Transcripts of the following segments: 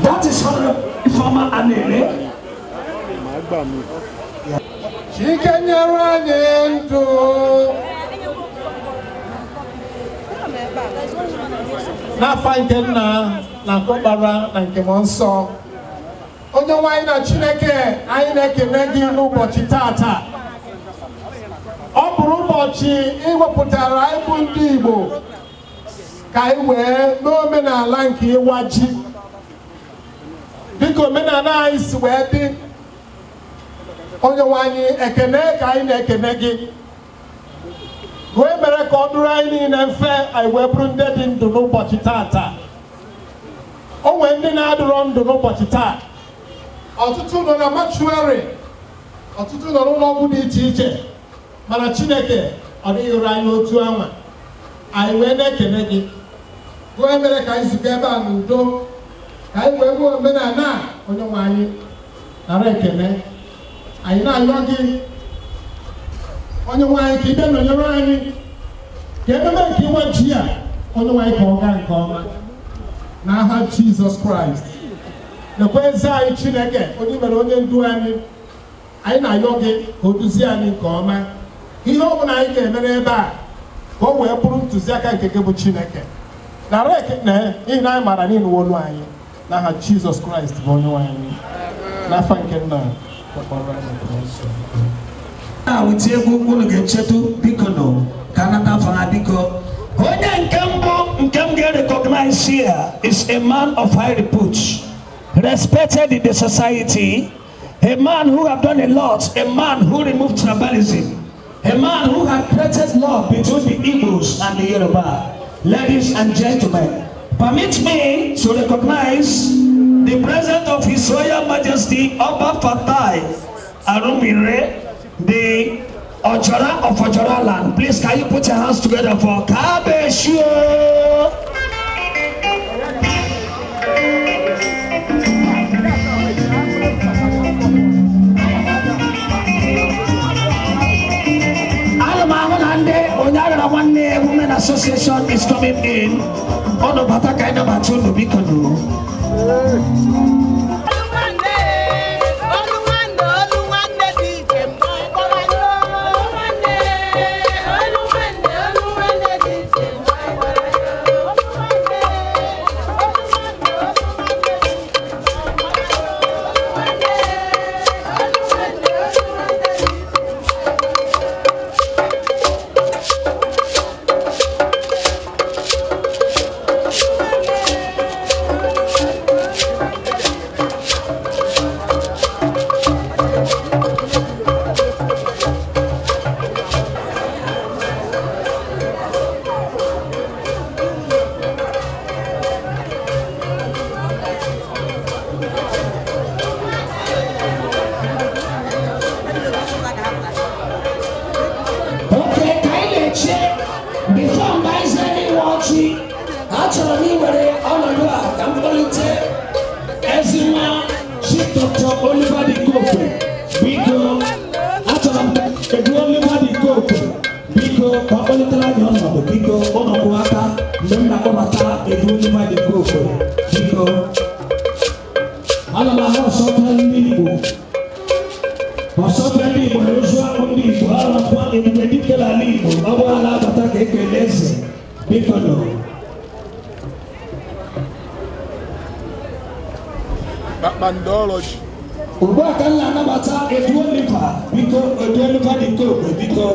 That is Honorable Ifeoma Anene. Chike nyere anyị ndụ. N'afa nke nna na nke ọkpara na nke mmụọ nsọ. Onye nwe anyị na Chineke anyị na-ekele gị n'ụbọchị tata. Ọ bụrụ ụbọchị iwepụtara ịbụ ndị Igbo ka anyị wee n'omenala nke ịwa ji. Dịka omenala anyị si wee dị, onye nwe anyị ekene ka anyị na-ekene gị. Wee mere ka ọ dụrụ anyị niile mfe anyị wee bụrụ ndị dị ndụ n'ụbọchị tata. O nwee ndị na-adụrọ ndụ n'ụbọchị taa. Ọtụtụ nọ na mortuary, ọtụtụ nọ n'ụlọ ọgwụ dị iche iche, mana Chineke ọ dịghị ụra anyị otu anwa. Anyị wee na-ekene gị. Wee mere ka anyị zukọ ebe a n'udo, ka anyị wee nwee omenala a, onye nwe anyị nara ekene. Anyị na-ayọ gị, onye nwe anyị, ka ị bịa nọnyere anyị, ka ememe nke ịwa ji a, onye nwe anyị, ka ọ gaa nke ọma. N'aha Jizọs Kraịst. Lekwa eze anyị Chineke, onye mere onye ndu anyị, anyị na-ayọ gị ka o duzie anyị nke ọma. Ihe ọ bụla anyị ga-eme n'ebe a, ka o wee bụrụ ntụziaka nke gị bụ Chineke. Nara ekene n'ihi na anyị maara niile olu anyị. N'aha Jizọs Kraịst bụ onye nwe anyị. N'afa nke nna, ọkpara na nke nsọ. Wete egwu unu ga-echetu biko nụ ka anata afọ ha biko. Onye nke mbụ nke m ga-recognize here is a man of high repute, respected in the society, a man who have done a lot, a man who removed tribalism, a man who had created love between the Igbos and the Yoruba. Ladies and gentlemen, permit me to recognize the presence of His Royal Majesty Oba Fatai Arumire, the Ojora of Ojora land. Please, can you put your hands together for Kabeshu? Women Association is coming in. Ono bata kaina batunu bikono. Kpakpandology. Ugbu a ka m na-anabata Edu Oliver, biko Edu Oliver dị Kobe, biko.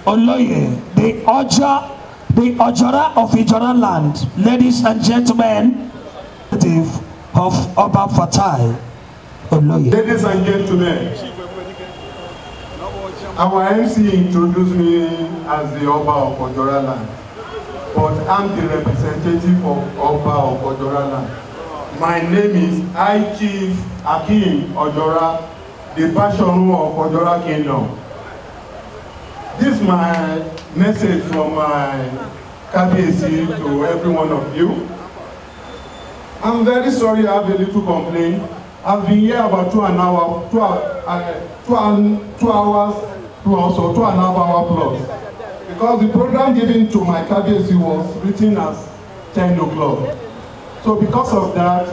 Oloye, the Ojora of Ijora land, ladies and gentlemen, of Oba Fatai Oloye. Ladies and gentlemen, our MC introduced me as the Oba of Ojora land, but I'm the representative of Oba of Ojora land. My name is High Chief Akeem Ojora, the Bashorun of Ojora Kingdom. This is my message from my Kabiyesi to every one of you. I'm very sorry I have a little complaint. I've been here about 2 hours plus or 2.5 hours plus. Because the program given to my Kabiyesi was written as 10 o'clock. So because of that,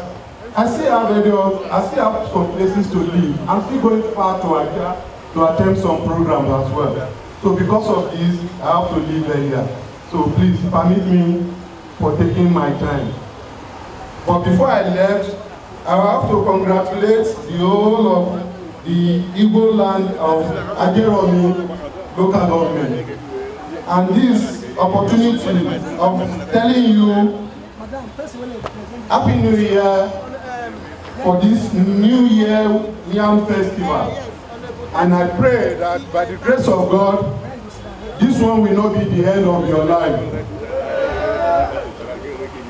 I still have some places to live. I'm still going far to Accra to attend some programs as well. So because of this, I have to leave earlier. So please permit me for taking my time. But before I left, I have to congratulate the whole of the Igbo land of Ajeromi local government. And this opportunity of telling you Happy New Year for this New Year Yam Festival. And I pray that by the grace of God, this one will not be the end of your life.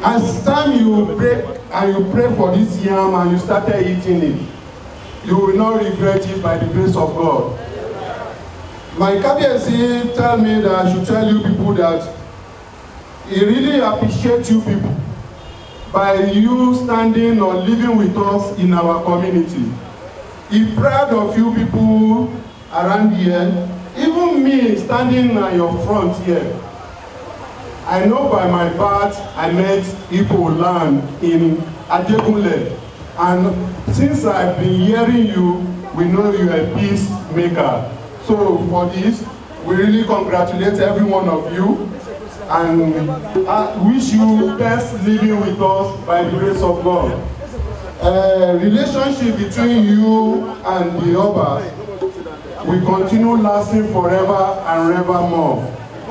As time you break and you pray for this yam and you started eating it, you will not regret it by the grace of God. My Kabiyesi tell me that I should tell you people that he really appreciates you people by you standing or living with us in our community. He's proud of you people around here. Even me standing at your front here, I know by my birth I met Igbo land in Ajegunle. And since I've been hearing you, we know you're a peacemaker. So for this, we really congratulate every one of you and I wish you best living with us by the grace of God. Relationship between you and the Obas will continue lasting forever and evermore.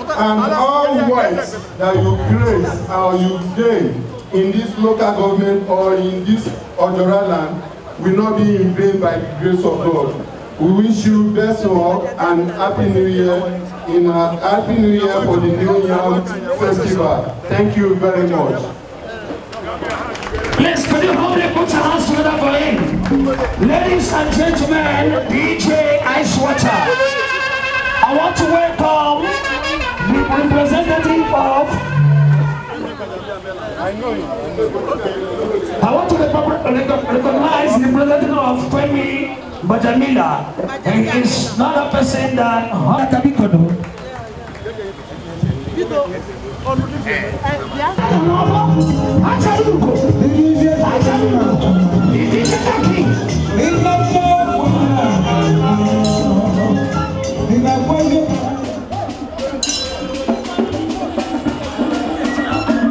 And all wealth that you grace or you gain in this local government or in this Ojora land will not be in vain by the grace of God. We wish you best luck and Happy New Year in a Happy New Year for the New Yam Festival. Thank you very much. Please, could you humbly put your hands together for him? Ladies and gentlemen, DJ Ice Water. I want to welcome the representative of. I want to recognize the representative of Femi Bajamila, and is not a person than Honda.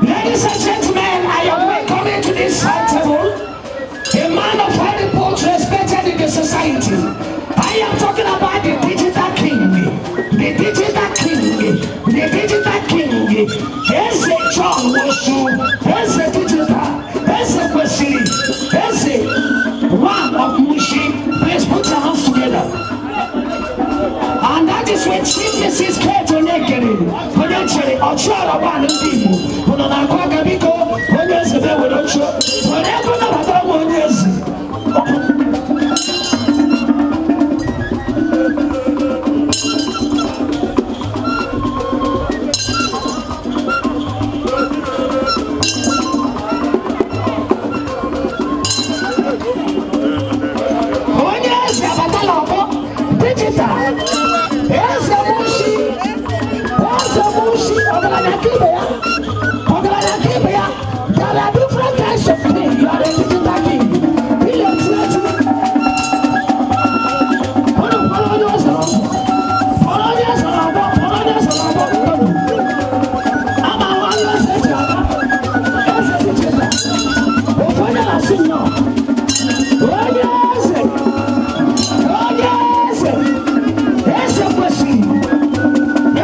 Ladies and gentlemen, I am welcoming to this high table a man of high repute respected in the society. I am talking about the digital king, the digital king, the digital king. Eze John Wosu, Eze Digital, Eze Kwesiri, Eze one of Mushi. Please put your hands together. And that is when Chief Mrs. Kate Onyekere, Onyechere, Ochiara One Ndị Igbo, Unu na-akụ aka biko, onye eze be were oche, were ego nabata ụmụ onye eze. Onye eze abatala ọkpọ, digital. Eze Mushi, ọgaranya ka ibe ya, ọgaranya ka ibe ya. There are different kinds of king. You are a digital king. Ile eti. Unu kpọrọ onye eze ọgwụ, kpọrọ onye eze n'ọgbọ, kpọrọ onye eze n'ọgbọ mkpọrọ. Ama ahụ onye eze eji aka, eze digital. Ofu onye na-asị nnọọ. Onye eze, onye eze. Eze kwesịrị,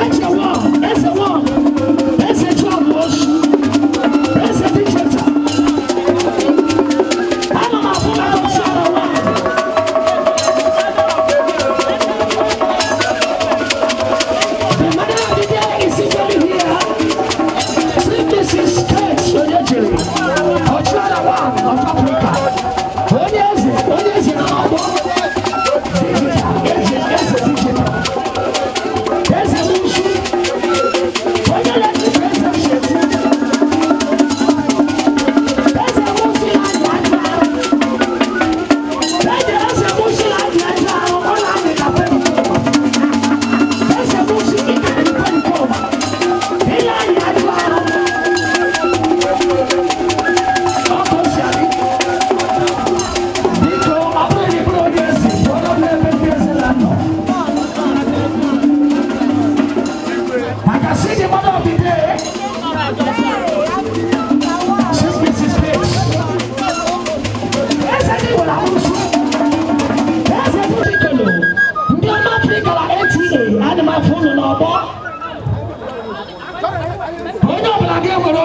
eze one, eze one, eze John.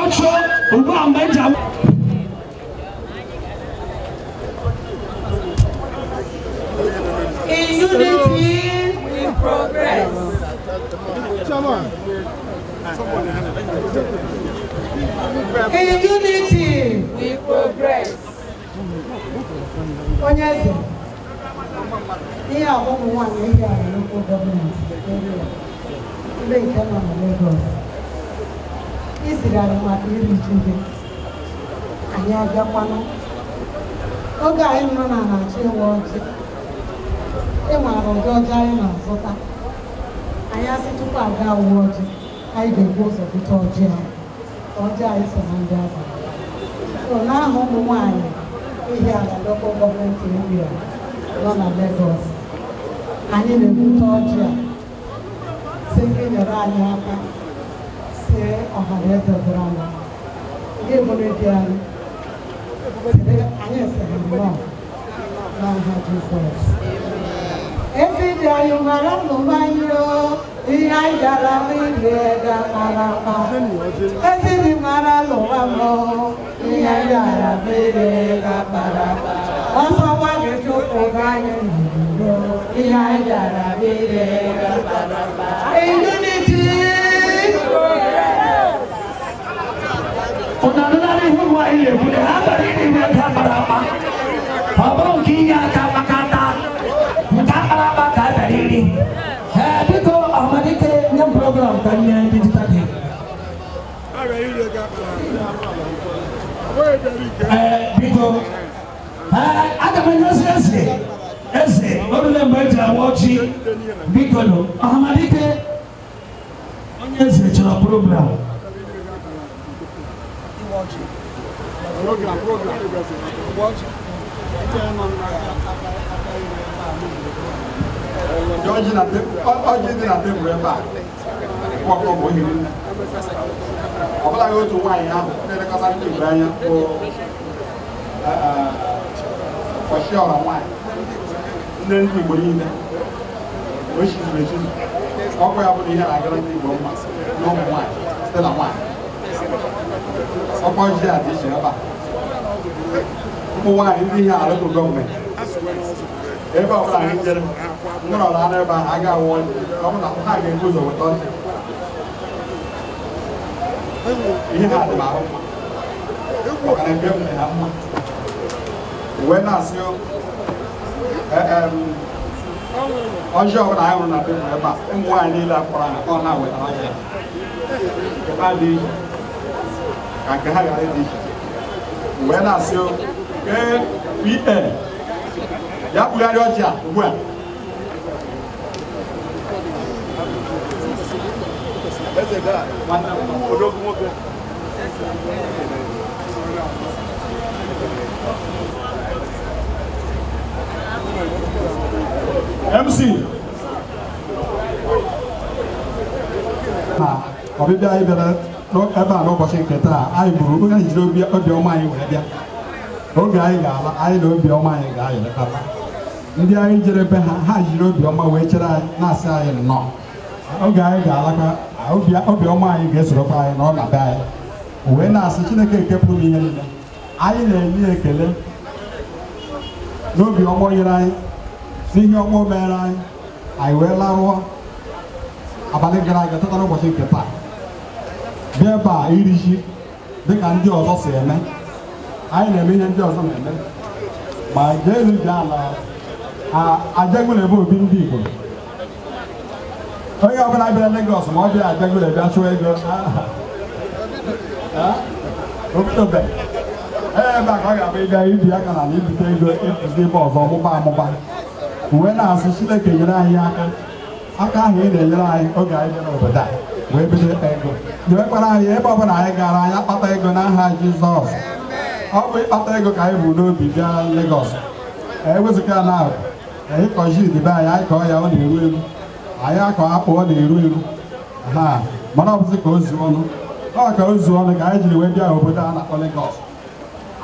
culture ugbu a mgbe eji In unity, we progress. In unity, we progress. Onye eze, ihe a bụ ụmụ nwaanyị ihe a na local government area, ndị nke nọ na Lagos. Iziri anyị maka iri ji gị, anyị abịakwanụ. Oge anyị nọ na na-achọ ịwa ọjị, ị maara ụdị ọjị anyị na-azụta. Anyị asị tupu aga awụ ọjị, anyị ga-ebu ụzọ bute ọjị ahụ. Ọjị anyị so na ndị abalị. So n'aha ụmụ nwaanyị ihe a na local government area nọ na Lagos, anyị na-ebute ọjị a sị gị nyere anyị aka, si ọha na eze bụrụ anyị ndị bụrụ di anyị, sịrị anyị sịrị nnọọ n'aha Jizọs. Ezi dị anyị mara nnụma anyị o, ihe anyị gara ire ga-akpara akpa. Ezi dị mara n'ụwa m o, ihe anyị gara ire ga-akpara akpa. Ọsọ gwa gị chụpụ gị anyị n'udo, ihe anyị gara ire ga-akpara akpa. In unity, Unu anụla ihe ụmụ nwaanyị na-ekwu na ha bara iri ego akpara akpa. Ọ bụrụ nke inye aka maka nke akpara akpa ka a bịara iri. Ee, biko Ọhamadike, nye m program ka nye digital gị. Ee, biko aga m enyezi eze eze orule mgbe eji awa ọjị. Biko nụ Ọhamadike, onye eze chọrọ program. Ọjị dị na tebụl ebe a ọkọ bụ ohiri nne. Ọ bụlaghị otu nwaanyị ahụ na-elekọta ndị Igbo anya bụ ọchịọra nwaanyị nne ndị Igbo niile o chizuru echizu. Ọkwa ya bụ na ihe na-agara ndị Igbo mma na ụmụ nwaanyị site na nwaanyị. Ọkwa ọjị a dị iche ebe a. Ụmụ nwaanyị ndị ihe alụkụ gọọmenti ebe ọ bụla anyị jere nọrọ na ebe ahụ a ga-awụ ọjị, ọ bụ na ha ga-ebu ụzọ weta ọjị. Ihe ha dị m ahụ mma, maka na nke m dị ha mma. Wee na-asị ọjị ọbụla anyị hụrụ na tebụl ebe a, ụmụ nwaanyị niile akpọrọ aha ọ na-wetara ọjị nke ha dị iche ka nke ha ghara ịdị iche. Wee na-asị KPN ya kpugharị ọjị a ugbu a. MC na ọbịbịa anyị bịara ebe a n'ụbọchị nke taa, anyị buru onye jiri obiọma anyị wee bịa. Oge anyị ga-ala, anyị na obiọma anyị ga-ayọrịtata. Ndị anyị jere be ha, ha jiri obiọma wee chere anyị na-asị anyị nnọọ. Oge anyị ga-alakwa, obiọma anyị ga-esorokwa anyị na ọ na-be anyị. Wee na-asị Chineke nke pụrụ ihe niile, anyị na-enye ekele n'obiọma o nyere anyị, n'ihe ọma o mere anyị. Anyị wee larụọ abalị gara aga tata n'ụbọchị nke taa, bịa ebe a iri ji dịka ndị ọzọ si eme. Anyị na-eme ihe ndị ọzọ na-eme, ma jee elu jee ala Ajegunle ebe obi ndị Igbo. Onye ọbụla bịara Lagos ma ọ bịa Ajegunle bịa chụọ ego obidobe ebe a ka ọ ga-abụ ịbịa ibi aka na ibite ego ịpụzi ebe ọzọ mụba amụba. Wee na-asị Chineke nyere anyị aka, aka ahụ ị na-enyere anyị oge anyị bịara obodo a wee bido ego. Nyewekwara anyị ebe ọbụla anyị gara anyị akpata ego n'aha Jizọs. Ọ bụ ịkpata ego ka anyị bụ n'obi bịa Lagos. Ewezụga na ịkọ ji dị be anyị, anyị kọọ ya ọ na-eru eru, anyị akọ akpụ ọ na-eru eru ha, mana ọ bụzi ka o zuo ọnụ. Ọ ka o zuo ọnụ ka anyị jiri wee bịa obodo a na-akpọ Lagos.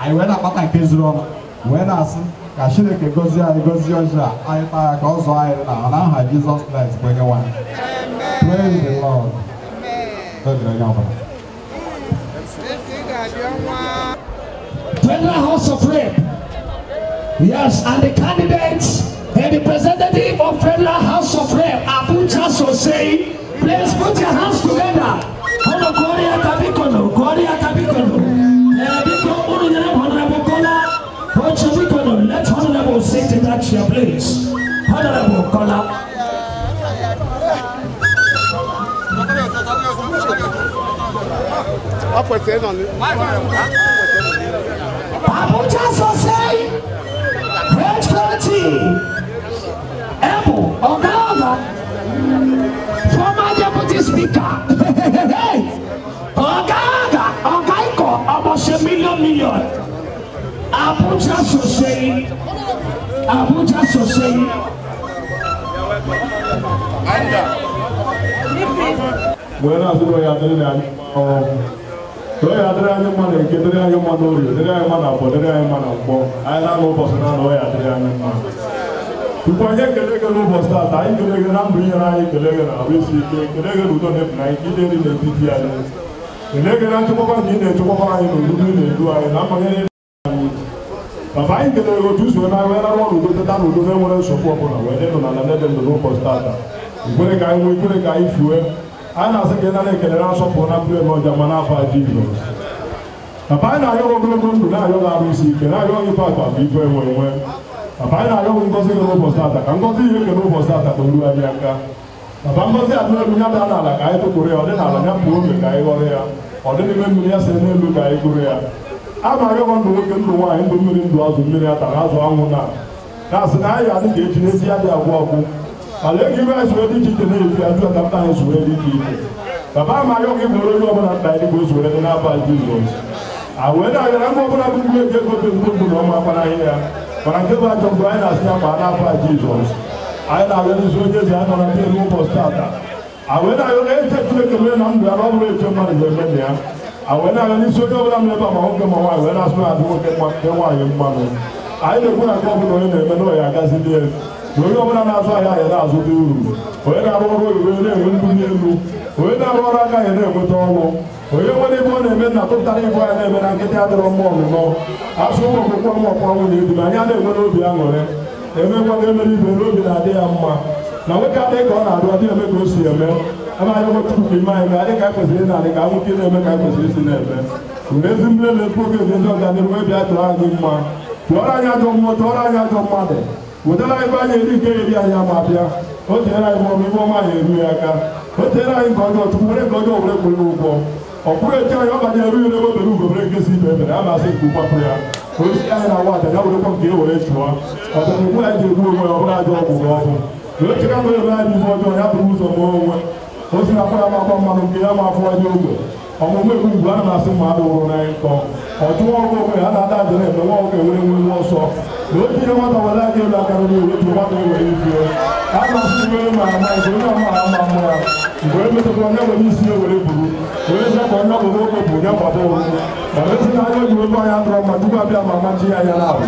Anyị wee na-akpata nke zuru ọnụ, wee na-asị ka Chineke gọzie anyị, gọzie ọjị a anyị taa ya ka ọ zụọ anyị na n'aha Jizọs Kraịst bụ onye nwe anyị. Praise the Lord. Onye ọbụla. Federal House of Rep. Yes, and the candidates and the representative of Federal House of Rep, Abuja Sosei. Please put your hands together. Let Honorable sit in that chair, please. Honorable Kola. Abuja Sosei, H20, Ebu, Ogaga, former Deputy Speaker. Ogaga, Ogaiko, almost a million. Abuja Sosei, Abuja Sosei. Papa anyị kelere otu usoro na wee rara ọrụ udo teta n'udo na-enwere nsogbu ọbụla wee dị nụ na ala dị ndụ n'ụbọchị tata ikwere ka anyị nwee ikwere ka anyị fue anyị na-asị ka ị nara ekelere nsọpụrụ na mmiri ọja ma n'afọ a Jizọs. Papa anyị na-ayọ ogologo ndụ na-ayọ gị arụ isi ike na-ayọ gị ife akpa bụ ife enwe enwe. Papa anyị na-ayọ gị ngọzi gị n'ụbọchị tata ka ngọzi ihe nke n'ụbọchị tata ka o ruo anyị aka. Papa ngọzi adị elu ya daa n'ala ka anyị tụpụrụ ya ọ dị n'ala ya pụọ ome ka anyị ghọrọ ya ọ dị n'ime mmiri ya see n'elu ka anyị gụrụ ya. A na-arịọ ndụ nwoke ndụ nwaanyị ndụ mmiri ndụ azụ mmiri atara azụ anwụ na na-asị na anyị adị ka echi n'ezi adị agwụ agwụ ala ego ibe anyị soro dị iche iche na-efi ajụ aka mta anyị soro dị iche iche. Papa ama arịọ gị bụrụ onye ọbụla mkpa anyị ka o soro dị n'afọ Jizọs. A wee na-arịọ na mgbe ọbụla bụ mgbe eji ego ndị ndụ na ọma akpanaghị ya mana nke bụ ajọ mgbe anyị na-asị ya gbaa n'afọ Jizọs. Anyị na-arịọ n'isi onye eze anyị nọ na ndị n'ụbọchị tata. A wee na-arịọ na eche Chineke mere na ndụ ya na ọ bụrụ eche mmadụ ga-eme na ya. Anyị na-arịọ onye ọbụla m ebe a ma nwoke ma nwaanyị wee na-asụ na-adị nwoke nke nwaanyị mmanụ. Anyị na-ekwu na nke ọbụla onye na-eme na ọya agazi elu na onye ọbụla na-azụ ahịa ya na-azụta uru, onye na-arụ ọrụ oyibo na-enwe mbuli elu, onye na-arụ ọrụ aka ya na-enweta ọrụ, onye nwere ibe ọ na-eme na tụpụtara ibu ya na-eme na nkịtị adịrọ mma ọnụnọ asụ ụmụ ọkpụkpọ ụmụ ọkpọrọ nwunye edu na anyị a na-enwe n'obi aṅụrị emekwa ga emere ibe n'obi na-adị ya mma na nwoke adịghị ka ọ na-adụ adịghị eme ka o si eme ebe anyị nwechukwu ka ime anyị ga-adị ka anyị kwesịrị ịna-adị ka nwoke na-eme ka anyị kwesịrị isi na-eme. Were ezi mmiri na-ekwu oge ezi ọganihu wee bịa tụrụ anyị mma tụọrọ anyị ajọ mmụọ tụọrọ anyị ajọ mmadụ wetara anyị ebe anyị eri nke eri anyị ama bịa o tinyere anyị ọma ibe ọma anyị eru ya aka o tinyere anyị nke ọjọọ Chukwu were nke ọjọọ were kwụrụ ụgwọ ọ bụrụ echi anyị ọ banye eru ire ebe obere ugo were nkesi ibe ebere a na-asị nke ụkwapụ ya osisi anyị na-awa aja ya werekwa nke e were chụọ ọbịa anyị ji egbu onwe ya ọ bụrụ ajọ ọgwụ gị ọgwụ na o cheka ebe anyị bụ ife ọjọọ ya bụrụ ụzọ ma onwe o si na akwa ya makwa mmanụ nke ya ma afọ aja ogwe ọmụmụ egbu mgbe a na-asị mma adụ wụrụ na nkọ ọ chụwa ọgụ onwe ya na-ada aja na-eme nwa ọgụ ewere nwe nwe ọsọ na o tinye nwata were aka elu aka n'elu wetuo nwata ewere ifie a na-asị iwe ma ama nke onye ama ama ama ya mgbe e metụtara onye nwere isi ya were buru onye sị ka onye ọbụla okwu bụ onye gbaba oru mana esi na anya oji ebe anyị adọrọ mma tupu abịa ma amachi ya anya na-abụ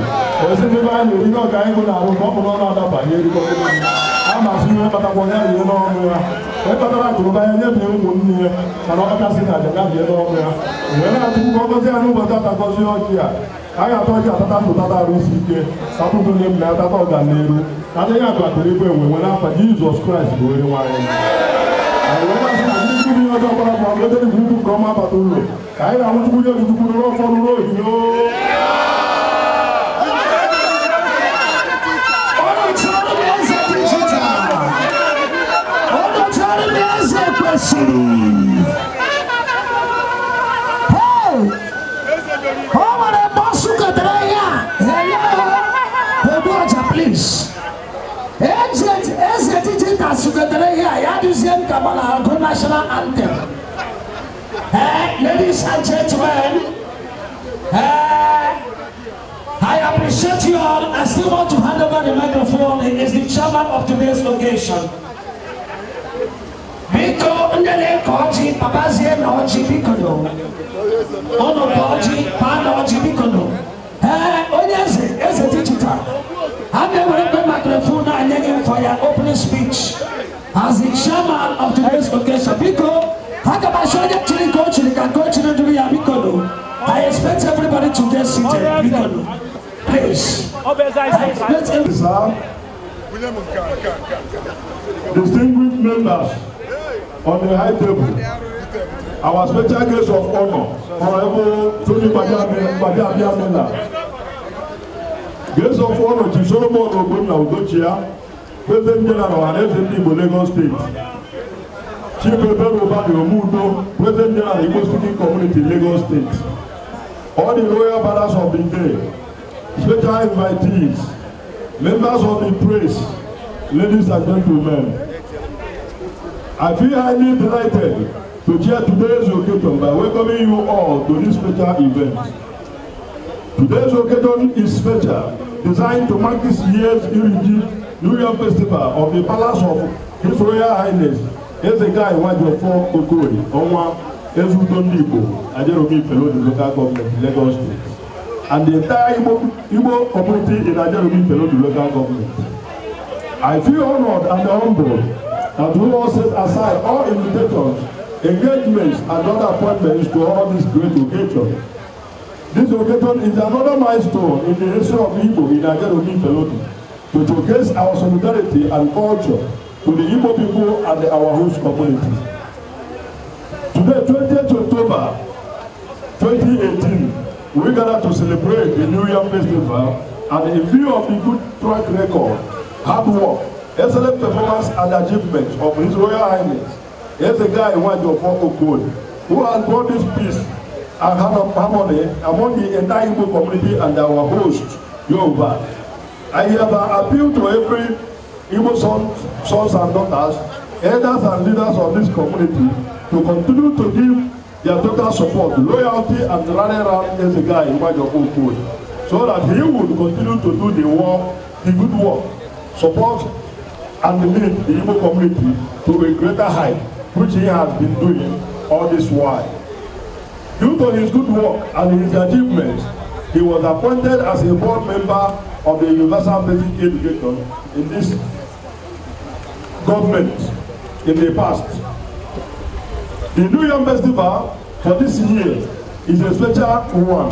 osi n'ebe anyị na-eri ihe ọga anyị gụ na-arụ ka ọ bụ n'ọnụ adaba ya erikọ a na-asị ihe kpatakwa onye rie n'ọnụ ya onye kpatara akụrụba ya nyebie ụmụnne ya mana ọ kachasị na aja gabie n'ọnụ ya wee na-atụkwu ka ọ gọzie ya n'ụbọchị ata gọzie ọjị a a ga-atọ ọjị atata ndụ tata arụ isi ike tata udo na na tata ọganiru adịghị akụ akụrụ igwe enwe nwe n'afa Jizọs Kraịst bụ onye nwe anyị. Anyị ọjọọ gbara ma ọ bụ ugwu nke ọma bata ụlọ ka anyị na-ahụ Chukwu nye Chukwu rụrụ ụfọdụ ruo ohiyo. Hey! O nwere bọsụ ketere ya. Hello! Oduoja, please. Eze digital suketere ya ya duzie nka mana agụ national anthem. Ladies and gentlemen, I appreciate you all. I still want to hand over the microphone. He is the chairman of today's occasion. Biko ndele koji papazie na oji biko no. Ono koji pa na oji biko no. Onye eze digital. I'm going to microphone and him for your opening speech as the chairman of today's occasion. Biko, aga m asị onye chiri ka o chiri ka nke o chiri duru ya biko no. I expect everybody to get seated. Please. I expect everybody. Distinguished members on the high table, our special guest of honor, Honorable Tony Gbajabiamila, guest of honor, Chief Solomon Ogbonna Udochia, President General of Ohanaeze Ndigbo Lagos State, Chief Ebere Ubadi Omudo, President General Igbo Speaking Community, Lagos State, all the royal fathers of the day, special invitees, members of the press, ladies and gentlemen, I feel highly delighted to chair today's occasion by welcoming you all to this special event. Today's occasion is special, designed to mark this year's Iriji New Yam Festival of the Palace of His Royal Highness Ezegai Nwajiofor Okorie, Onwa Ezeudo Ndigbo, Ajeromi Ifelodun Local Government, Lagos State, and the entire Igbo community in Ajeromi Ifelodun Local Government. I feel honored and humbled that we all set aside all invitations, engagements, and other appointments to honor this great occasion. This occasion is another milestone in the history of Igbo in Ajeromi Ifelodun to showcase our solidarity and culture to the Igbo people and our host community. Today, 20th October 2018, we gather to celebrate the New Yam Festival, and in view of the good track record, hard work, excellent performance and achievements of His Royal Highness Ezegai Nwajiofor Okorie, who has brought this peace and harmony among the entire Igbo community and our host, Yoruba. I hereby appeal to every Igbo sons and daughters, elders and leaders of this community to continue to give their total support, loyalty, and rally around Ezegai Nwajiofor Okorie, so that he would continue to do the work, the good work, support and lead the Igbo community to a greater height, which he has been doing all this while. Due to his good work and his achievements, he was appointed as a board member of the Universal Basic Education in this government in the past. The New Yam Festival for this year is a special one,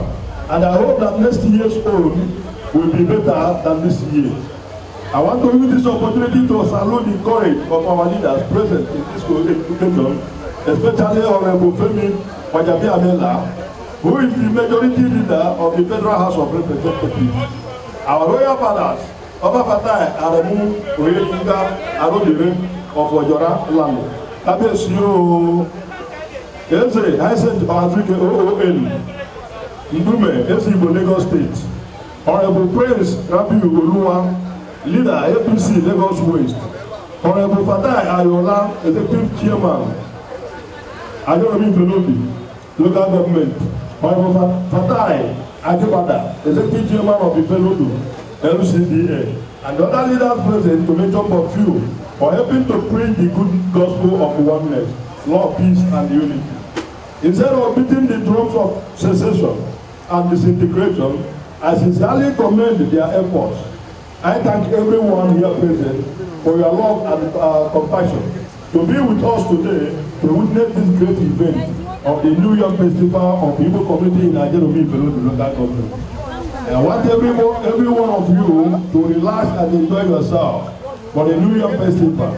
and I hope that next year's own will be better than this year. I want to use this opportunity to salute the courage of our leaders present in this occasion, especially Honorable Femi Gbajabiamila, who is the majority leader of the Federal House of Representatives. Our royal fathers, Oba Fatai Aremu Oyeyinka Arodire of Ojora Land, Kábíyèsí o, Eze Hyacinth Ohazurike OON, Ndume, Eze Igbo Lagos State, Honorable Prince Rabiu Oluwa, Leader APC Lagos West, Honorable Fatai Ayola, Executive Chairman, Ajeromi Ifelodun Local Government, Honorable Fatai Ajibada, Executive Chairman of Ifelodun LCDA, and other leaders present to mention but few for helping to preach the good gospel of oneness, love, peace, and unity. Instead of beating the drums of secession and disintegration, I sincerely commend their efforts. I thank everyone here present for your love and compassion to be with us today to witness this great event of the New Yam Festival of the Igbo community in Ajeromi Ifelodun Local Government. I want every one of you to relax and enjoy yourself for the New Yam Festival.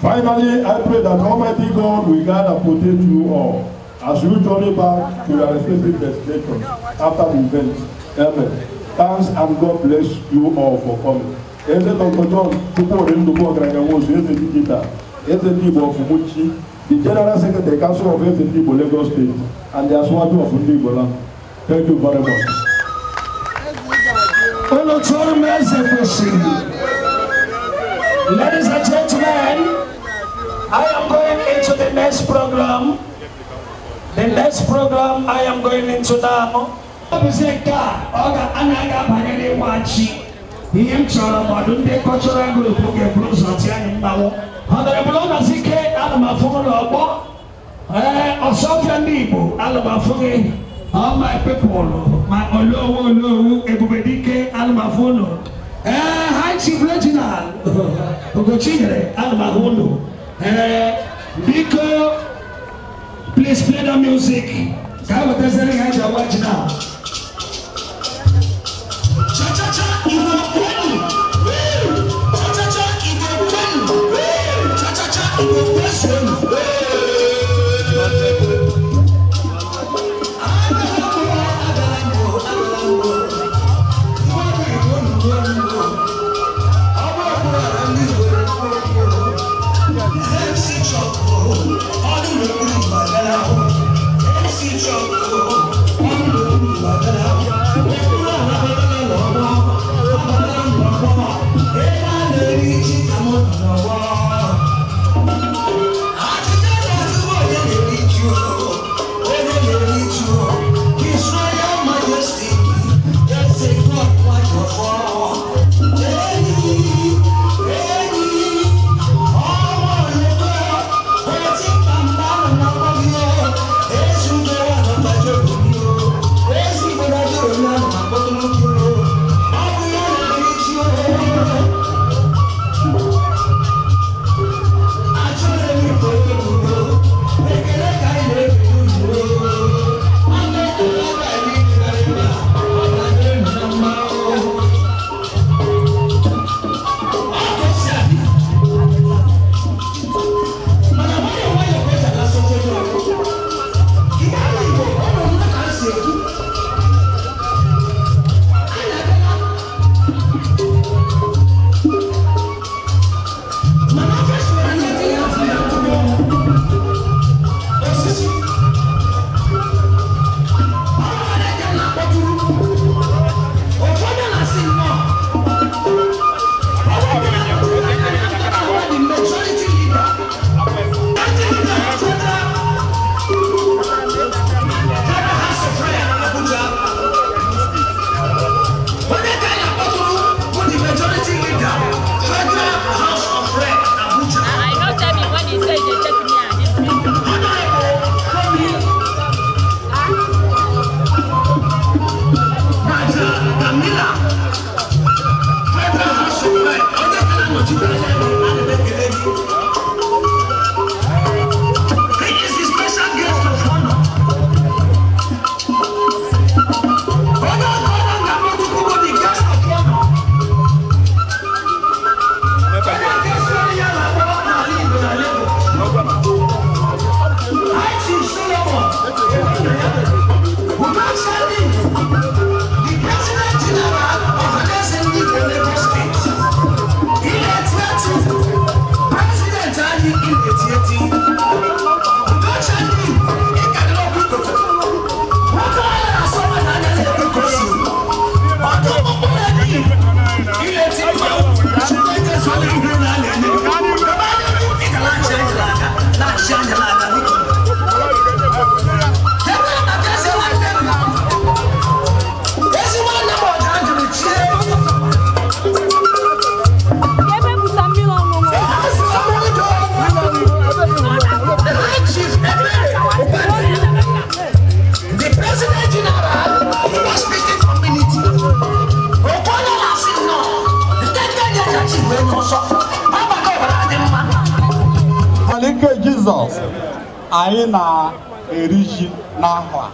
Finally, I pray that Almighty God will guide and protect you all as you journey back to your respective destinations after the event. Amen. Thanks and God bless you all for coming. Eze Dr. John Chukwudi Ndubu Ogaranya Nwosu, Eze Digital, Eze Ndigbo of Umuchi, the General Secretary, Council of Eze Ndigbo Lagos State, and the Asiwaju of Ndigbo Land. Thank you very much. Ladies and gentlemen, I am going into the next program. The next program I am going into now. Ihe m chọrọ mmadụ ndị cultural group ga-eburu ụzọ tie anyị mmanwụ. Honorable Onazike, ana m afụ gị n'ọgbọ. Ee, Ọsọfịa ndị Igbo, ana m afụ gị. All my people, my Olowu Olowu, Ebubedike, ana m afụ unu. Ee, High Chief Reginald Ugochinyere, ana m ahụ unu. Ee, biko, please play the music. Ka a wetazere ihe anyị ji awa ji na. Cha-cha-cha Igbo kwenu! Cha-cha-cha Igbo kwenu! Cha-cha-cha Igbo kwezuenu! Anyị na-eri ji n'ahụ a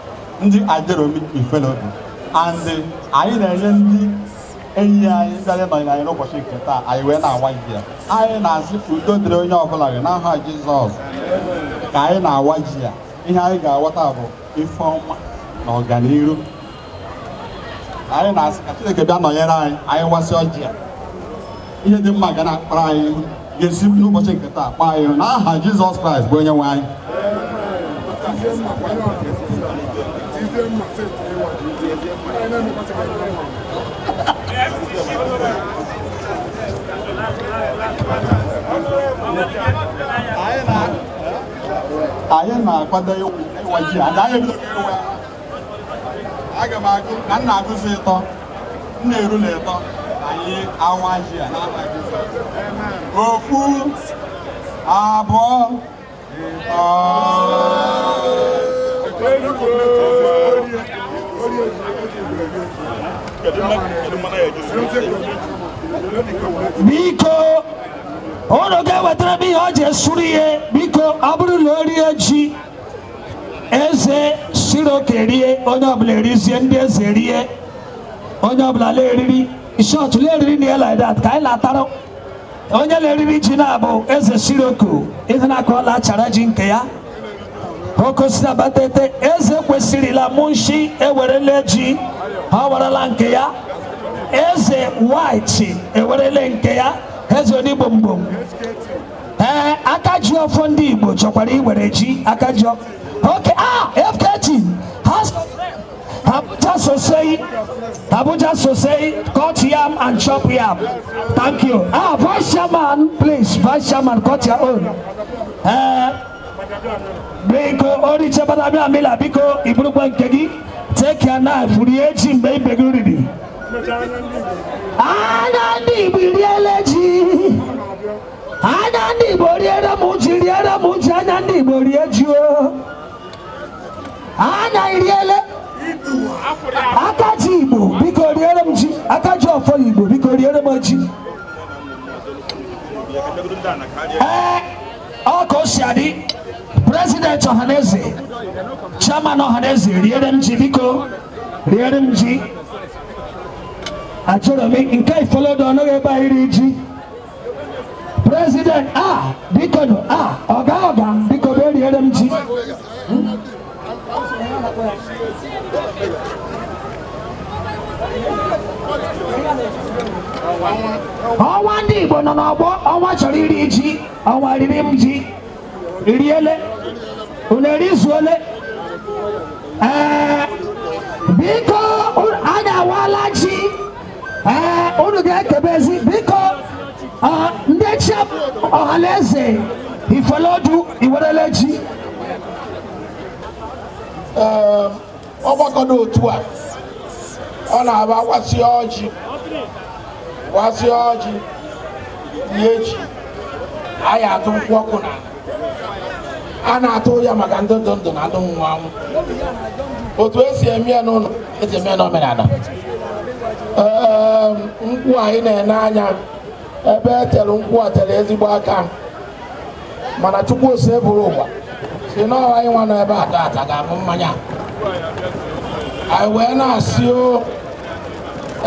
ndị Ajeromi Ifelodun and anyị na-enye ndị enyi anyị bịara ịnọnyere anyị n'ụbọchị nke taa anyị wee na-awa ji ya. Anyị na-asị udo dịrị onye ọbụla gị n'aha Jizọs ka anyị na-awa ji ya. Ihe anyị ga-aghọta bụ ife ọma na ọganiru. Anyị na-asị ka Chineke bịa nọnyere anyị, anyị wasị ọjị ya. Ihe dị mma ga na-akpara anyị ihu ga-esi n'ụbọchị nke taa kpaa anyị ihu n'aha Jizọs Kraịst bụ onye nwe anyị. Anyị na-akwado ịwa ji aga m agụ ka m na-agụzi ịtọ m na-eru na ịtọ anyị awa ji a n'aha Jizọs. Ofu, abụọ, ịtọ. Biko unu ga-ewetara m ihe ọ ji esuru ihe. Biko ọ bụrụ na o rie ji eze Siroke rie, onye ọbụla erizie, ndị eze rie, onye ọbụla leriri shọt leriri na ya like that ka anyị na-atara. Onye leriri ji na-abụ eze Siroko, ịdị na ka ọ lachara ji nke ya. Oke osisi Abatete eze kwesịrịla Munshi ewerele ji, ha werela nke ya. Eze White ewerele nke ya, eze onigbogbom. Ee, aka ji ọfọ ndị Igbo chọkwara iwere ji aka ji. Okay, FKT House of Rep, Abuja Sosei, Abuja Sosei, cut yam and chop yam. Thank you. Vice Chairman, please, Vice Chairman, cut your own. Biko, Oriche Badabia Mila, biko, Iburukwa nke gị, take your knife, rie ji mgbe ibe gị riri. Anya ndị Igbo riele ji. Anya ndị Igbo riere m ji, riere m ji, anya ndị Igbo rie ji o. Anya iriele. Aka ji Igbo, biko riere m ji. Aka ji ọfọ Igbo, biko riere m ji. Ọ ka o si adị. President Ọhaneze, Chairman Ọhaneze, riere m ji biko, riere m ji. Achọrọ m nke ifolodo ọnụghị ebe a iri ji. President, biko nụ, ọga ọga, biko bịa riere m ji. Ọnwa ndị Igbo nọ n'ọgbọ, ọnwa chọrọ iri ji, ọnwa riri m ji. Iriele, unu erizuole. Ee, biko anyị awala ji. Ee, unu ga-ekebezi biko. Ndị chi Ọhaneze Ifeolodu iwerele ji. Ọgbakọ n'otu a ọ na-aba kwasị ọjị, kwasị ọjị ihe ji anyị atụ nkwụ ọkụ na a na-atụ ya maka ndị ndụ ndụ na ndị nwụrụ anwụ. Otu esi eme ya n'ụlọ esi eme ya n'omenala. Ee, nkwụ anyị na-ene anya ebe e tere nkwụ a tere ezigbo aka, mana Chukwu ose bụrụ ụwa si n'ọwa anyị nwa nọ ebe a taata ga-aṅụ mmanya. Anyị wee na-asị o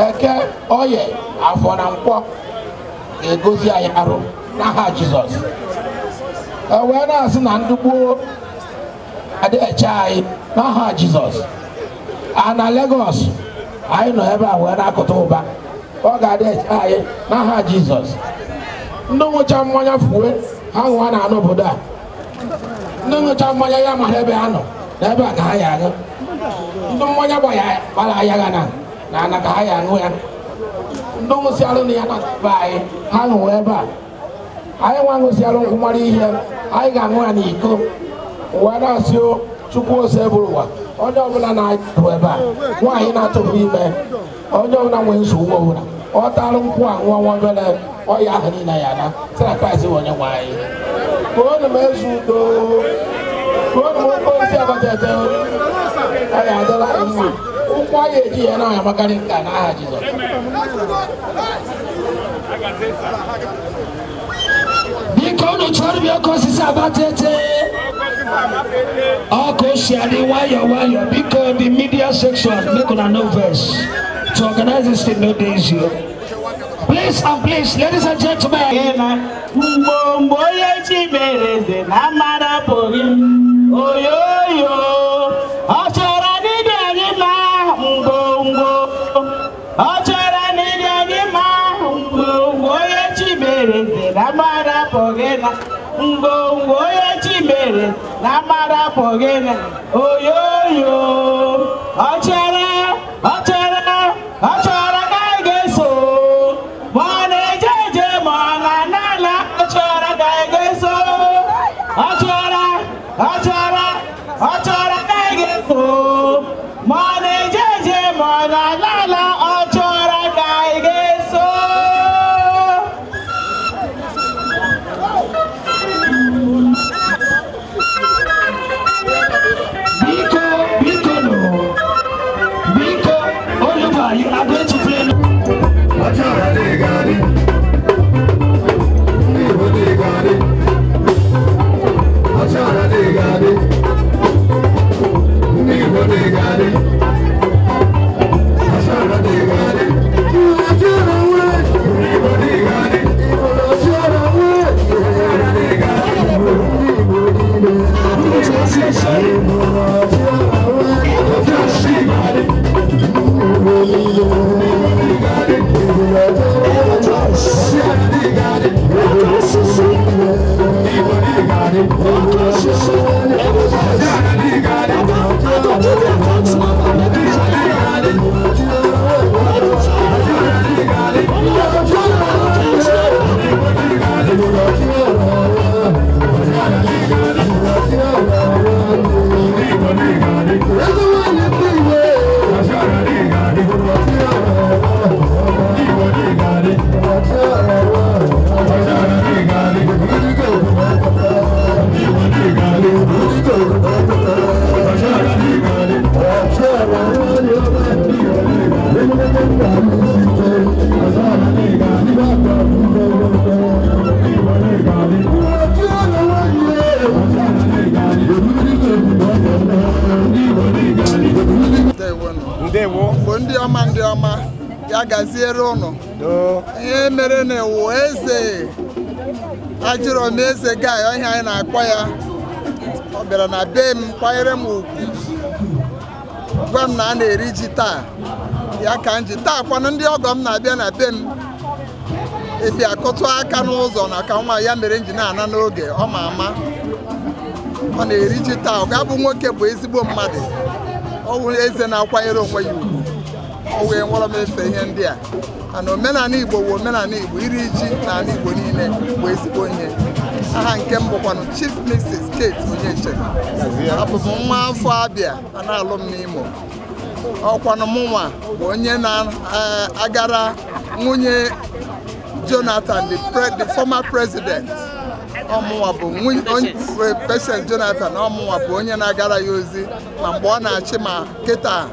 eke oye afọ na nkwọ ga-egozi anyị arụ n'aha Jizọs. E wee na-asị na ndị gboo adịghị eche anyị n'aha Jizọs. A na Lagos anyị nọ ebe a wee na-akụta ụba, ọ ga-adị eche anyị n'aha Jizọs. Ndị ṅụcha mmanya fuwe ha ṅụọ na anụ obodo a, ndị ṅụcha mmanya ya mara ebe ha nọ na ebe a ka ha ya aṅụ. Ndị mmanya gbara ya ga na ana ka ha ya aṅụ ya. Ndị ṅụsịalụ na ya na be anyị ha ṅụọ ebe a. Anyị nwa ṅụsịalụ nkwụ mara ihe anyị ga-aṅụ ya n'iko. Ụwa na-asị o Chukwu ose bụrụ ụwa, onye ọbụla na-atụ ebe a, nwaanyị na-atụpụ ime, onye ọbụla nwee nsogbu ọbụla ọ tarụ nkwụ a ṅụọ nwa obere ọya ahụ niile ya na sị na Kraịst bụ onye nwe anyị. Kụọnụ m eze udo, kụọnụ m oke osisi Abatete, ọ ya adịla anyị mma. Ụkwụ anyị eji ya na amakarị nka n'aha Jizọs. Biko unu chọrọ m oke osisi Abatete. Ọkụ si adị nwayọọ nwayọọ biko. The media section, make una no vex. To organize this thing no dey easy o. Please and please, ladies and gentlemen. Mgbe onye chi mere eze na mmadụ apụghị oyoyo, ọ chọrọ n'ịdị anyị mma. Ngwongwo ọ chọrọ n'ịdị anyị mma. Ngwongwo onye chi mere eze na mmadụ apụghị na ngwongwo onye chi mere na mmadụ apụghị na oyoyo. Ọ chọrọ, ọ chọrọ, ọ chọrọ ka anyị ga-eso, ma ọ na-eje eje ma ọ na-ana ala. Ọ chọrọ ka anyị ga-eso, ọ chọrọ, ọ chọrọ, ọ chọrọ ka anyị ga-eso, ma ọ na-eje eje ma ọ na-ana ala. Ọ chọrọ ka anyị ga-eso. Biko, biko nụ. Ndị ọma ya gaziere ụnụ. Ihe mere na ewu eze ajụrụ m eze guy ihe anyị na-akpọ ya, ọ bịara na be m kwanyere m ugwu, gwa m na a na-eri ji taa, ya ka m ji taa kwanụ ndị ọgọ m na-abịa na be m ịbịa kụtụ aka n'ụzọ na ka nwa ya mere m ji na-ana n'oge. Ọ ma ama ọ na-eri ji taa. Ọ ga-abụ nwoke bụ ezigbo mmadụ, ọ wụ eze na-akwanyere onwe ya ugwu. O wee nwere m efe ihe ndị a mana omenala Igbo bụ omenala Igbo. Iri ji n'ala Igbo niile bụ ezigbo ihe. Aha nke m bụkwanụ Chief Mrs. Kate Onyeche. Abụ m nwa afọ Abịa, a na-alụ m n'Imo. Ọkwanụ m nwa bụ onye na-agara nwunye Jonathan, the former president. Ọmụnwa bụ President Jonathan. Ọmụnwa bụ onye na-agara ya ozi ma mgbe ọ na-achị ma kịta.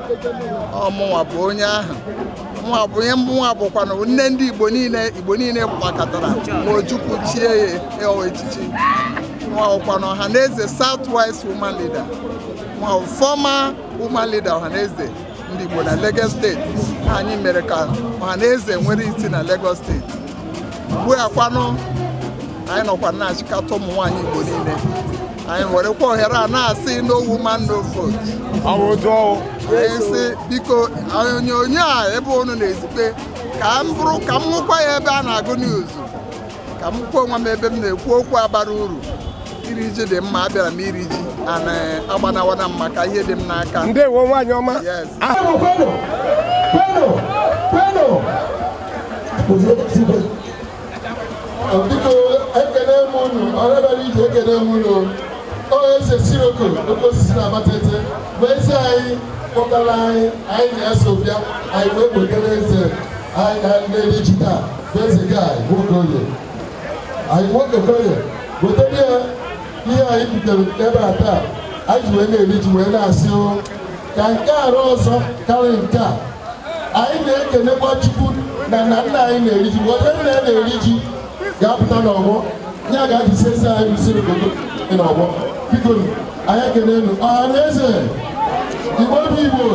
Ọmụnwa bụ onye ahụ. Nwa bụ ihe mụnwa bụkwanụ nne ndị Igbo niile. Igbo niile gbakọtara ma Ojukwu chie ya echichi. Nwa bụkwanụ Ọhaneze South West Woman Leader, nwa former woman leader Ọhaneze ndị Igbo na Lagos State. Anyị mere ka Ọhaneze nwere isi na Lagos State. Ugbu a kwanụ anyị nọkwa na-achịkọta ụmụ nwaanyị Igbo niile. Anyị werekwa ohere a na-asị no woman no vote. Anyị sị biko onyonyo a ebe unu na-ezikpe ka m bụrụ ka m nwụkwa ya ebe a na-agụ news, ka m kwuo onwe m ebe m na-ekwu okwu abara uru. Iri ji dị mma, abịara m iri ji ana agbanawana m maka ihe dị m n'aka. Ndewo nwaanyị ọma. Yes. Biko ekele m unu, ọrịbara ije ekele m unu. O eze Siroko oke osisi na Abatete bụ eze anyị kpọtara anyị, anyị na-eso bịa, anyị wee kpokere eze anyị na-eri ji taa bụ eze guy Nwokoye. Anyị Nwokoye wetere ya ihe anyị butere ebe a taa, anyị ji wee na-eri ji wee na-asị o ka nke arụ ọzọ karịa nke a. Anyị na-ekenekwa Chukwu na nna anyị na-eri ji, onye nna ya na-eri ji ga-apụta n'ọgbọ ya ga-ajisi eze anyị bụ Siroko n'ọgbọ. Biko anyị ekelenu ọha na eze Igbo bụ Igbo.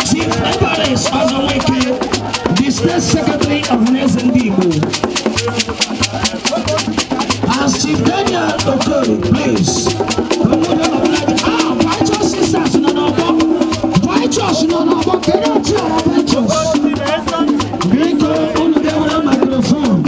Chief Evarist Ọzọnweke, the State Secretary of Ọhaneze Ndị Igbo. As Chief Daniel Okoro, please. Righteous sisters nọ n'ọgbọ. Righteous nọ n'ọgbọ. Kedu otu ọrụ righteous? Biko unu ga-ewere microphone.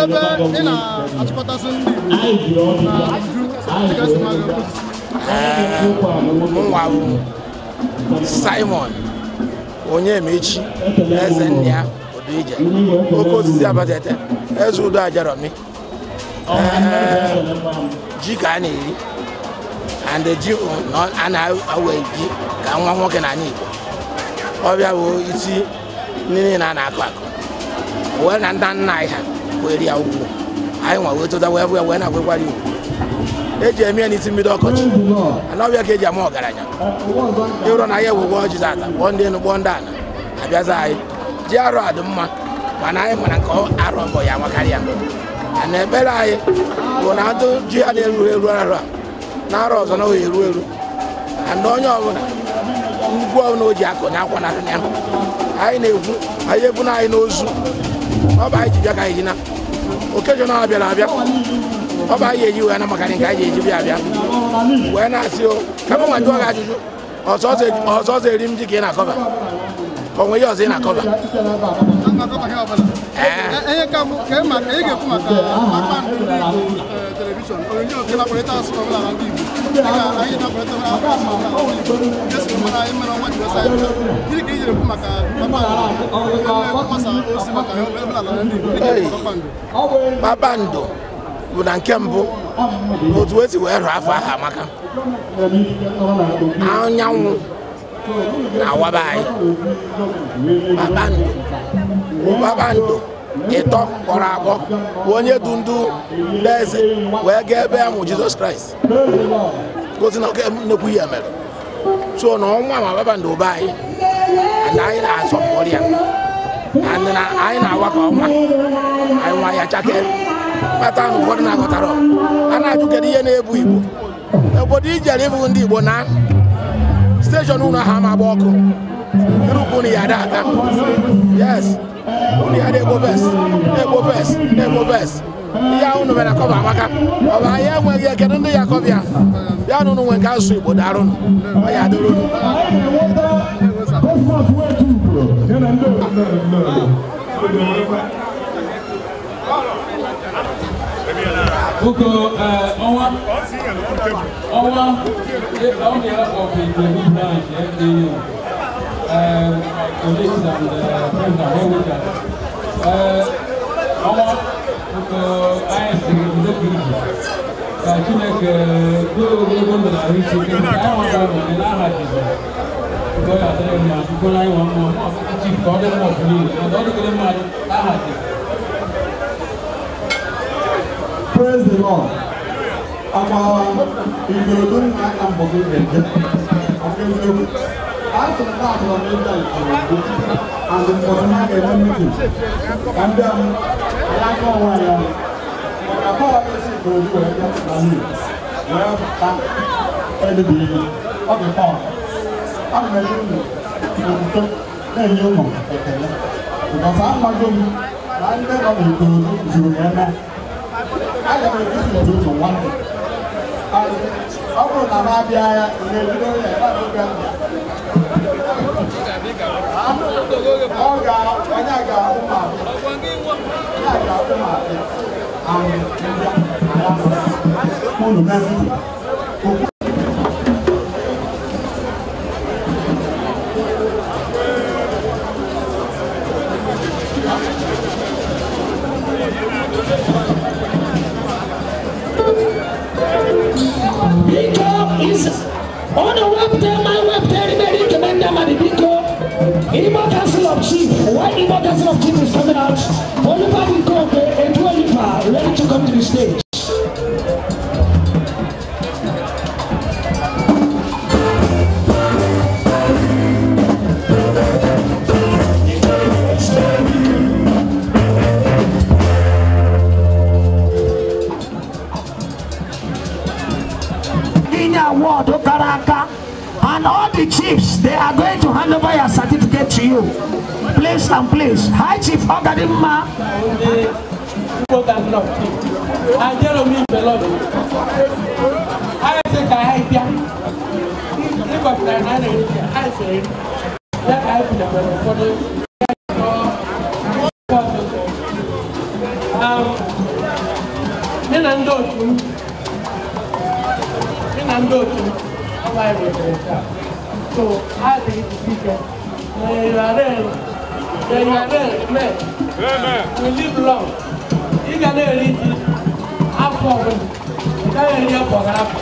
Ebe ị na-achịkọtasị ndị Igbo na Mụnwa bụ Simon Onyemechi eze nne ya Oduije oke osisi Abatete eze Udo Ajeromi. Ji ka a na-eri and ji a na-awe ji ka nwa nwoke na ala Igbo ọbịa bụ isi ndị niile a na-akụ akụ wee na nna nna anyị ha wee rie ugwu anyị nwa wee tụta wee bụ ya wee na-agwekwara ugwu eji eme ya n'isi mbido ọkọchị ana ọbịa ka eji ama ọgaranya ịhụrụ na ya ewugwo ọjị tata kpọọ ndị enu kpọọ ndị ana abịaza anyị ji arụ a dị mma mana anyị mara nke arụ ọbọ ya amakarịa na ekpere anyị bụ na atụ ji ha na-eru eru arụ a na arụ ọzọ na ohe eru eru and onye ọbụla ngwu ọbụla o ji akụ na akwa narị ya anyị na-ekwu anyị ebu na anyị n'ozu ọ bụ anyị ji bịa ka anyị ji na okejọ na abịara abịa ọ bụ anyị eji wee na maka nke anyị eji bịa abịa wee na-asị o ka m nwa jụọ gị ajụjụ ọzọ eri m ji ka ị na-akọba ka onwe ihe ọzọ ị na-akọba. Kpakpando bụ na nke mbụ otu esi wee rụọ afọ ahụ amaka anyanwụ na-awaba anyị. Kpakpando ịtọ kpọrọ akpọ bụ onye du ndu ndị eze wee gaa ebe amụ Jizọs Kraịst gosi na nnekwu ihe mere so na ọnwa ma kpakpando ụba anyị and anyị na-asọpụrụ ya and anyị na-awa ka ọnwa anyị nwa ya chakee kpata na ụfọdụ na-aghọtara a na-ajụ kedu ihe na-ebu Igbo obodo ijere ịbụ ndị Igbo na steshọn ụlọ ha ma agba ọkụ irukwu unu ya ada aka yes unu ya na-egbo ves na-egbo ves na-egbo ves ihe ahụ unu mere kọba amaka ọ bụ anyị enweghị ekele ndị ya kọbịa bịa na unu nwe nke asụsụ Igbo darụnụ ọ ya dịrị unu. Biko ọnwa on behalf of the Ikorodu branch FDU, colleagues and friends and well-wishers, ọnwa biko anyị siri udo ka iji ka Chineke doo ogologo ndụ na ahụ isi ike ka anyị nwata ụlọ n'aha Jizọs. Udo ya adịrị mma, biko na anyị nwa mmụọ chief ka ọ dị mma ọbụ niile na ọ dịgide mma n'aha Jizọs. Praise the Lord. Akwa Ikorodu na aka mbọ gị ga-eje. Ọkụ asịrị na atụrụ m ịbịa Ikorodu and ụfọdụ ha ga-eme meeting. Ka ndị a anyị aka onwe anyị ọnụ. Maka bọọlụ esi Ikorodu wee bịa na mmiri wee pụta ebibi ihe. Ọ dị pọl. Ana m enye unu otuto na-enye unu ekele. Because amago m na ndị nọ n'Ikorodu zuru m eme. Aga m ebi ụtụtụ nwanne. Ọ bụrụ na m abịa ya, ga-ebido ya ebe a n'oge mbịa. Ọ ga onye ga-ahụ ma abịa. Onye ga-ahụ ma abịa. Anyị mbịa unu mee. Igbo Council of Chief, why Igbo Council of Chief is coming out, Oliver Ikoke and Oliver ready to come to the stage. Award Okaraka, and all the chiefs, they are going to hand over your certificate to you. Please and please. High Chief Ogadimma. na ndị otu m ọba anyị wetere nke a. So I think it is ike. May you are real. May you are real. Amen. We live long. Ị ga na-eri ji afọ ọbụla. Ị gaghị eri afọ gara afọ.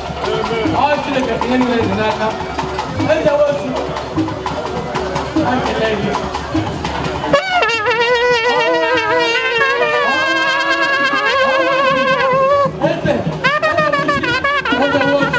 Ọ Chineke ihe niile dị n'aka. Eze otu. A kelee gị. Eze. Eze otu.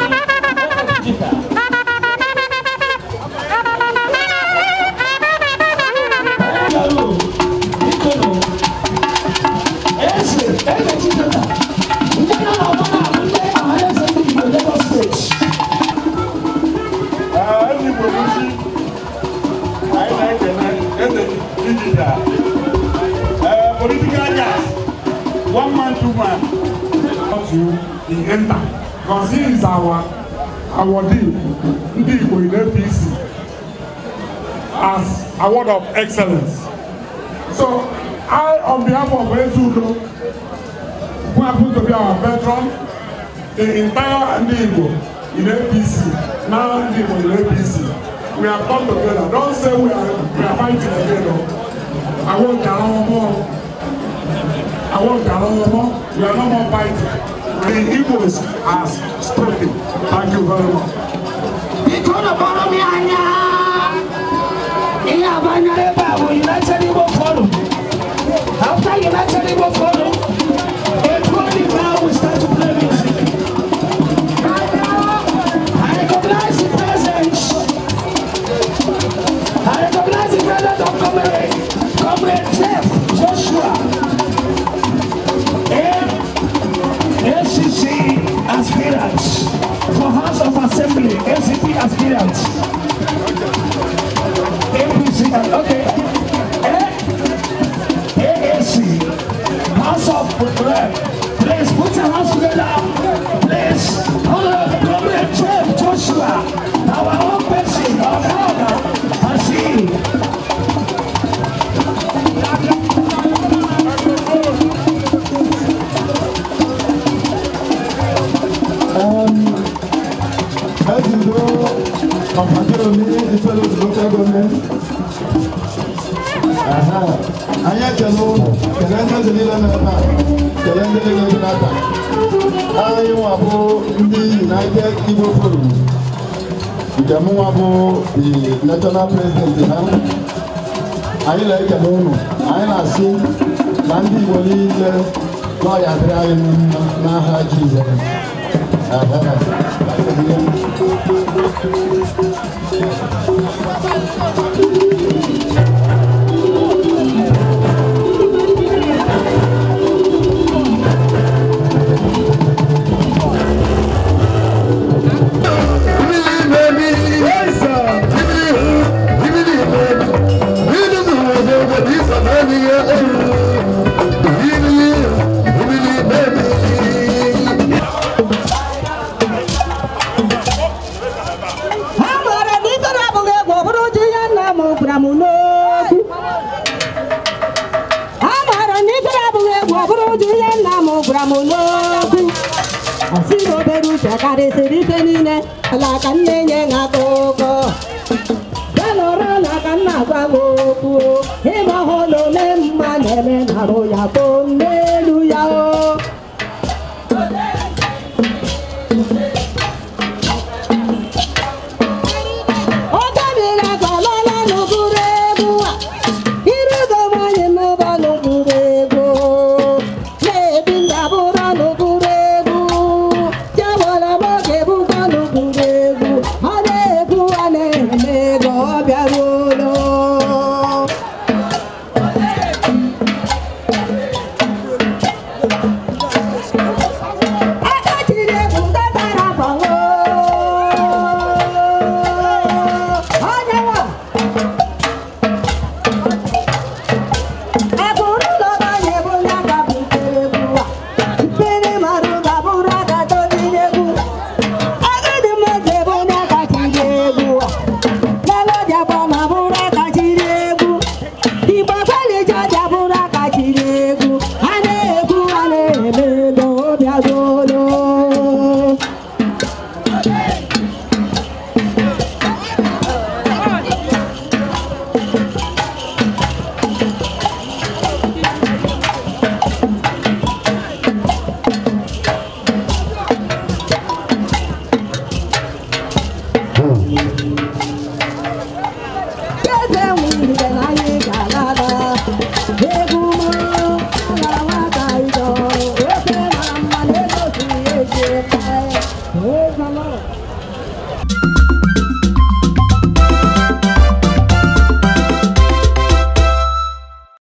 Eze digital. Political gas, one man, two man. To the enter, because he is our awardee, Ndi Igbo in APC, as award of excellence. So I, on behalf of Ezudo, who happens to be our veteran, the entire Ndi Igbo in APC, now Ndi Igbo in APC, we have come together. Don't say we are fighting again. No. I won't get on more. I won't get on more. We are no more fighting. The Igbos has spoken. Thank you very much. United Igbo Forum. After United Igbo Forum, a 20 we start to play music. I recognize the presence. I recognize the presence of Comrade Jeff Joshua, ACC aspirants for House of Assembly, ACP aspirants, APC, okay, AAC, House of Rep. Please put your hands together. Please, honor Comrade Jeff Joshua, our own person, our father, I see. Local government. Anyị ekele ụlọ, kelee ndị eze niile nọ ebe a, kelee ndị niile dị n'aka. Anyị nwa bụ ndị United Igbo Forum, nke mụ nwa bụ the national president ha. Anyị na-ekele ụlọ, anyị na-asị na ndị Igbo niile na ọ ya dịrị anyị mma n'aha Jizọs. Bịa